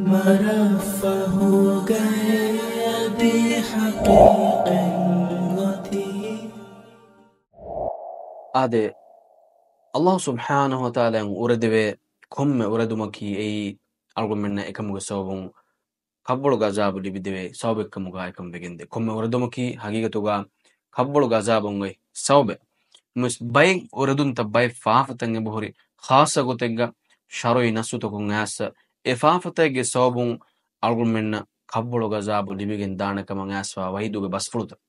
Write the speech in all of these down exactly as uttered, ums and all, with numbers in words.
މަރަށްފަހުގައި އަދި ޙަޤީޤަތް އޮތީ. އާދެ، އައްލާހު ސުބްޙާނަހު ވަތަޢާލާއަށް އުރެދެވޭ ކޮންމެ އުރެދުމަކީ އެއީ އަޅުގަނޑުމެންނަށް އެކަމުގެ ސަބަބުން ކަށްވަޅުގެ ޢަޒާބު ލިބިދެވޭ ސަބަބެއްކަމުގައި އެކަން ވެގެންދޭ. ކޮންމެ އުރެދުމަކީ ހަގީގަތުގަ ކަށްވަޅުގެ ޢަޒާބުން އޮތް ސަބަބެއް. ނަމަވެސް ބައެއް އުރެދުންތައް ބައެއް ފާފަތައް އެބަހުރި ޚާއްޞަ ގޮތެއްގަ ޝަރުޢީ ނައްޞުތަކުން އައިސް އެ ފާފަތައްގެ ސަބަބުން އަޅުގަނޑުމެންނަށް ކަށްވަޅުގެ ޢަޒާބު ލިބިގެން ދާނެ ކަމަށް އައިސްފަ ވަޢީދުގެ ބަސްފުޅުތައް.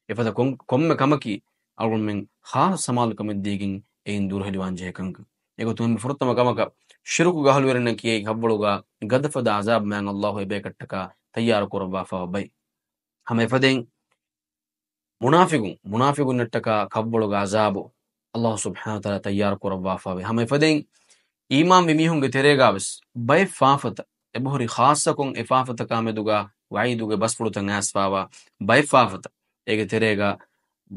އެފަދަ ކޮން، ކޮންމެ ކަމަކީ އަޅުގަނޑުމެން ޚާއްޞަ ސަމާލުކަމެއް ދީގެން އެއިން ދުރުހެލިވާން ޖެހޭ ކަންކަން. އެގޮތުން އެންމެ ފުރަތަމަ ކަމަކަށް ޝިރުކުގެ އަހުލުވެރިންނަކީ އެއީ ކަށްވަޅުގަ ގަދަފަދަ ޢަޒާބު މާތް އައްލާހު އެބޭކަށްޓަކާ ތައްޔާރު ކުރައްވާފައިވާ ބައެއް. ހަމަ އެފަދައިން މުނާފިޤުން، މުނާފިޤުންނަށްޓަކާ ކަށްވަޅުގެ ޢަޒާބު އައްލާހު ސުބްޙާނަހު ވަތަޢާލާ ތައްޔާރު ކުރައްވާފައިވޭ. ހަމަ އެފަދައިން އީމާންވި މީހުންގެ ތެރޭގަވެސް ބައެއް ފާފަތައް އެބަހުރި ޚާއްޞަކޮށް އެ ފާފަތަކާ މެދުގަ ވަޢީދުގެ ބަސްފުޅުތައް އައިސްފައިވާ ބައެއް ފާފަތައް. އޭގެ ތެރޭގަ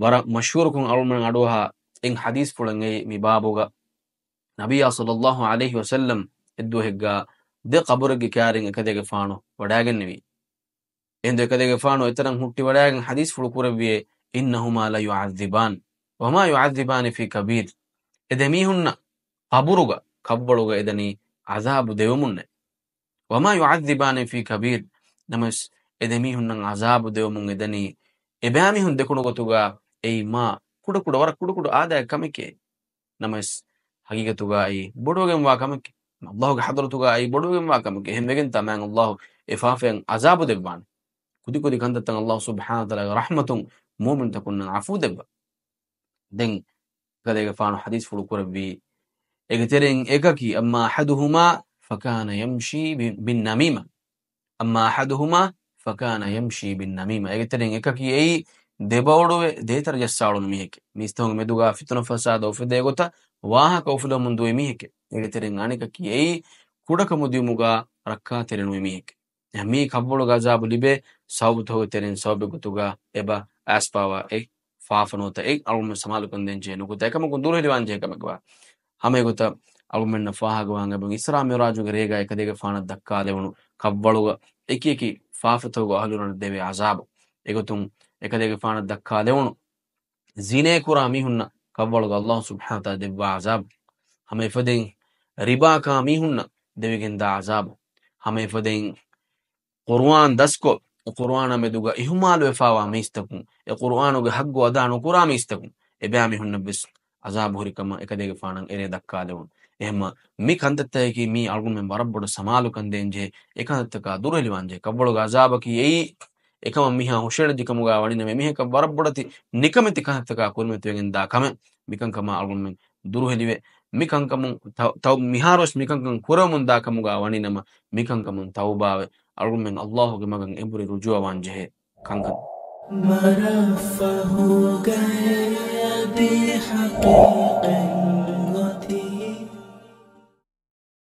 ވަރަށް މަޝްހޫރުކޮށް އަޅުގަނޑުމެން އަޑުއަހާ އެއް ޙަދީޘްފުޅެއް އެއީ މި ބާބުގަ ނަބިއްޔާ ޞައްލައްލާހު ޢަލައިހި ވަސައްލަމް އެއްދުވަހެއްގަ ދެ ޤަބުރެއްގެ ކާރިން އެކަލޭގެފާނު ވަޑައިގެންނެވި. އެހިނދު އެކަލޭގެފާނު އެތަނަށް ހުއްޓިވަޑައިގެން ޙަދީޘްފުޅު ކުރެއްވިއޭ، إنهما ليعذبان وما يعذبان في كبير. އެ ދެމީހުންނަށް ޤަބުރުގަ ކަށްވަޅުގަ އެދަނީ ޢަޒާބު ދެވެމުންނޭ. وما يعذبان في كبير. ނަމަވެސް އެ ދެމީހުންނަށް ޢަޒާބު ދެވެމުން އެދަނީ އެބައިމީހުން ދެކުނު ގޮތުގަ އެއީ މާ ކުޑަކުޑަ، ވަރަށް ކުޑަކުޑަ އާދައިގެ ކަމެކޭ. ނަމަވެސް ހަގީގަތުގައި ބޮޑުވެގެންވާ ކަމެކޭ. އައްލާހުގެ ޙަޟްރަތުގައި ބޮޑުވެގެންވާ ކަމެކޭ. އެހެން ވެގެންތާ މާތް އައްލާހު އެ ފާފައިން ޢަޒާބު ދެއްވާނެ. ކުދިކުދި ކަންތައްތައް އައްލާހު ސުބްޙާނަހު ވަތަޢާލާގެ ރަޙްމަތުން މުއުމިންތަކުންނަށް ޢަފޫ ދެއްވާ. ދެން އެކަލޭގެފާނު ޙަދީޘްފުޅު ކުރެއްވީ، އޭގެ ތެރެއިން އެކަކީ، أما أحدهما فكان يمشي ب-، بالنميمة. أما أحدهما فكان يمشي بالنميمة. އޭގެ ތެރެއިން އެކަކީ އެއީ ދެބައޮޑުވެ ދޭތަރަ ޖައްސާ އުޅުނު މީހެކޭ. މީސްތަކުންގެ މެދުގަ ފިތުނަ ފަސާދަ އުފެދޭ ގޮތަށް ވާހަކަ އުފުލަމުން ދުވި މީހެކޭ. އޭގެ ތެރެއިން އަނެކަކީ އެއީ ކުޑަކަމުދިއުމުގަ ރައްކާތެރި ނުވި މީހެކޭ. މީ ކަށްވަޅުގެ ޢަޒާބު ލިބޭ ސަބަބުތަކުގެ ތެރެއިން ސަބަބެއް ގޮތުގަ އެބަ އައިސްފައިވާ އެއް ފާފަ ނުވަތަ އެއް އަޅުގަނޑުމެން ސަމާލުކަން ދޭން ޖެހޭ ނުކުތާ، އެކަމަކުން ދުރުހެލިވާން ޖެހޭ ކަމެއް ވާ. ހަމަ އެގޮތަށް އަޅުގަނޑުމެންނަށް ފާހަގަވާން އެބަ އިސްރާ މިޢުރާޖުގެ ރޭގައި އެކަލޭގެފާނަށް ދައްކާލެވުނު ކަށްވަޅުގަ އެކިއެކި ފާފަތަކުގެ އަހުލުވެރިންނަށް ދެވޭ ޢަޒާބު. އެގޮތުން އެކަލޭގެފާނަށް ދައްކާލެވުނު ޒިނޭ ކުރާ މީހުންނަށް ކަށްވަޅުގަ އައްލާހު ސުބްޙާނަހު ވަތަޢާލާ ދެއްވާ ޢަޒާބު. ހަމަ އެފަދައިން ރިބާ ކާ މީހުންނަށް ދެވިގެންދާ ޢަޒާބު. ހަމަ އެފަދައިން ޤުރުއާން ދަސްކޮށް، އެ ޤުރުއާނާ މެދުގަ އިހުމާލުވެފައިވާ މީސްތަކުން، އެ ޤުރުއާނުގެ ހައްގު އަދާ ނުކުރާ މީސްތަކުން، އެބައިމީހުންނަށްވެސް ޢަޒާބު ހުރިކަމަށް އެކަލޭގެފާނަށް އެރޭ ދައްކާލެވުނު. އެހެންމަ މި ކަންތައްތަކަކީ މީ އަޅުގަނޑުމެން ވަރަށް ބޮޑަށް ސަމާލުކަން ދޭން ޖެހޭ، އެ ކަންތައްތަކާ ދުރުހެލިވާން ޖެހޭ. ކަށްވަޅުގެ ޢަޒާބަކީ އެއީ އެކަމަށް މީހާ ހުށައެޅިއްޖެ ކަމުގަ ވަނީނަމަ، އެމީހަކަށް ވަރަށް ބޮޑެތި ނިކަމެތި ކަންތައްތަކާ ކުރިމަތިވެގެން ދާ ކަމެއް. މިކަންކަމާ އަޅުގަނޑުމެން ދުރުހެލިވެ، މިކަންކަމުން ތަ-، ތައު-، މިހާރުވެސް މިކަންކަން ކުރެވެމުން ދާ ކަމުގަ ވަނީނަމަ، މިކަންކަމުން ތައުބާވެ، އަޅުގަނޑުމެން އައްލާހުގެ މަގަށް އެނބުރި ރުޖޫޢަވާން ޖެހޭ ކަންކަން. މަރަށްފަހުގައި އަދި ޙަޤީޤަތް